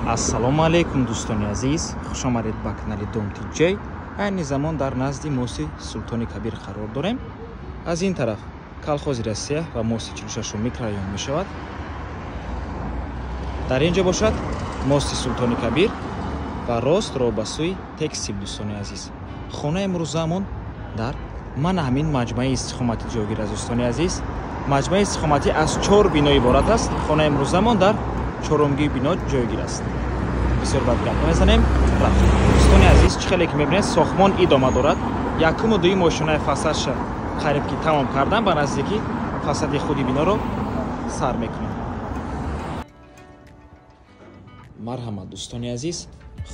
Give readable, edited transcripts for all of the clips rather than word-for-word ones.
Ассалому алайкум, дӯстони азиз, хуш омадед ба канали Дом Тиҷей. Айни замон дар назди моси Султони Кабир қарор дорем. Аз ин тараф колхози Россия ва моси 46 микрорайон мешавад. Дар ин ҷо бошад мости Султони Кабир ва рост роҳ ба сӯи текстил. Дӯстони азиз, хонаи имрӯзаамон дар мана ҳамин маҷмӯаи истиқоматӣ ҷойгир аст. Дӯстони азиз, маҷмӯаи истиқоматӣ аз 4 бино иборат аст. Хонаи имрӯзаамон дар чорумгии бино ҷойгир аст. Бисёр бад гап мезанем, рафт. Дӯстони азиз, чӣ хеле ки мебинед, сохтмон идома дорад. Якуму дуюм ошёнаи фасадша қариб ки тамом кардан, ба наздикӣ фасади худи биноро сар мекунем. Марҳамат, дӯстони азиз,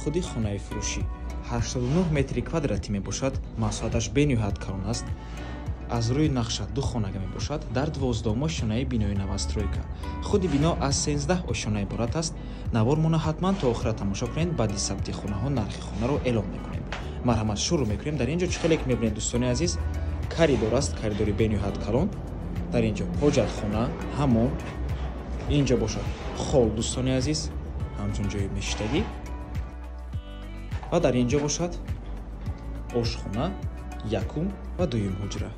худи хонаи фурӯшӣ 89 метри квадратӣ мебошад. Масоҳаташ бениҳоят калон аст. Аз рӯи нақша 2 хонага мебошад дар 12 ошёнаи бинои новостройка. Худи бино аз 13 ошёна иборат аст. Навормона ҳатман то охира тамошо кунед. Баъди сабти хонаҳо нархи хонаро эълон мекунем. Марҳамат, шурӯъ мекунем. Дар ин ҷо чӣ хеле ки мебинед, дӯстони азиз, коридор аст, коридори бениҳоят калон. Дар ин ҷо ҳоҷатхона, ҳамом, ин ҷо бошад хол, дӯстони азиз, ҳамчун ҷои мешиштагӣ, ва дар ин ҷо бошад ошхона, якум ва дуюм ҳуҷра.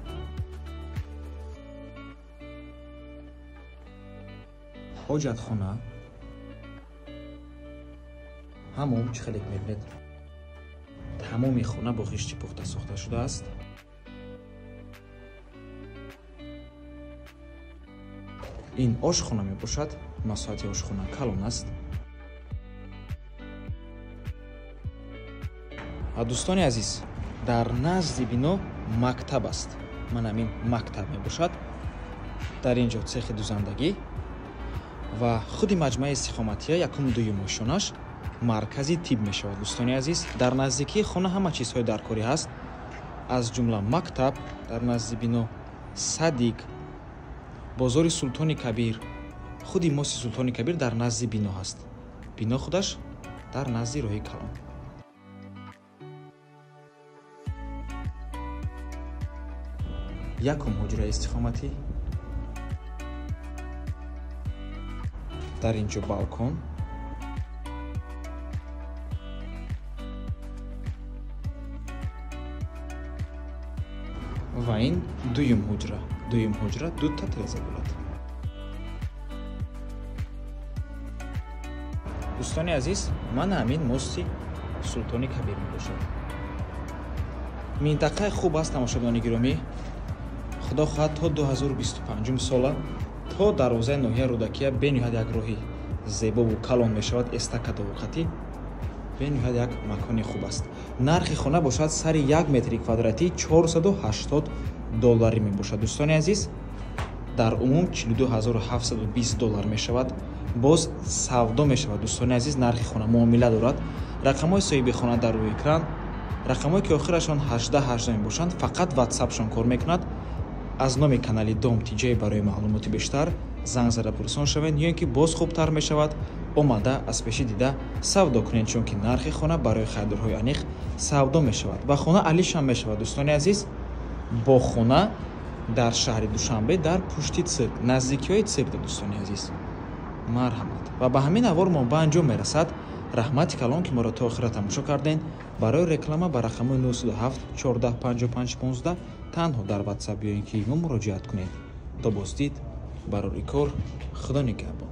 Ҳоҷатхона, ҳамом, чӣ хеле ки мебинед, тамоми хона бо хишти пухта сохта шудааст. Ин ошхона мебошад. Масоҳати ошхона калон аст. Ва дӯстони азиз, дар назди бино мактаб аст. Ман ҳамин мактаб мебошад. Дар ин ҷо цехи дузандагӣ ва худи маҷмӯаи истиқоматия якум дуюм ошёнаш маркази тиб мешавад. Дӯстони азиз, дар наздикии хона ҳама чизҳои даркорӣ ҳаст, аз ҷумла мактаб дар назди бино, садик, бозори Султони Кабир, худи моси Султони Кабир дар назди бино ҳаст. Бино худаш дар назди роҳи калон. Якум ҳуҷраи истиқоматӣ, дар ин ҷо балкон, ва ин дуюм ҳуҷра. Дуюм ҳуҷра дута тиреза дорад. Дӯстони азиз, мана ҳамин мости Султони Кабир мебошад. Минтақаи хуб аст, тамошобинони гиромӣ. Худо хоҳад то 2025 сола то дарвозаи ноҳияи Рӯдакия бениҳоят як роҳи зебову калон мешавад, эстакадову қатӣ. Бениҳоят як макони хуб аст. Нархи хона бошад сари 1 метри квадратӣ 480 долларӣ мебошад. Дӯстони азиз, дар умум 42720 доллар мешавад. Боз савдо мешавад. Дӯстони азиз, нархи хона муомила дорад. Рақамҳои соҳиби хона дар рӯи экран, рақамҳое ки охирашон 1818 мебошанд, фақат ватсапшон кор мекунад. Аз номи канали Дом Тиҷей барои маълумоти бештар занг зада пурсон шавед, ё ин ки боз хубтар мешавад омада аз пеши дида савдо кунед, чунки нархи хона барои харидорҳои аниқ савдо мешавад ва хона алишам мешавад. Дӯстони азиз, бо хона дар шаҳри Душанбе дар пушти цирк, наздикиҳои цирк. Дӯстони азиз, марҳамат. Ва ба ҳамин навор мо ба анҷом мерасад. Раҳмати калон, ки моро то охира тамошо кардем. Барои реклама ба рақамҳои 907 14 55 15 танҳо дар ватсап ё ин ки имо муроҷиат кунед. То боздид, барори кор, Худо нигаҳбон.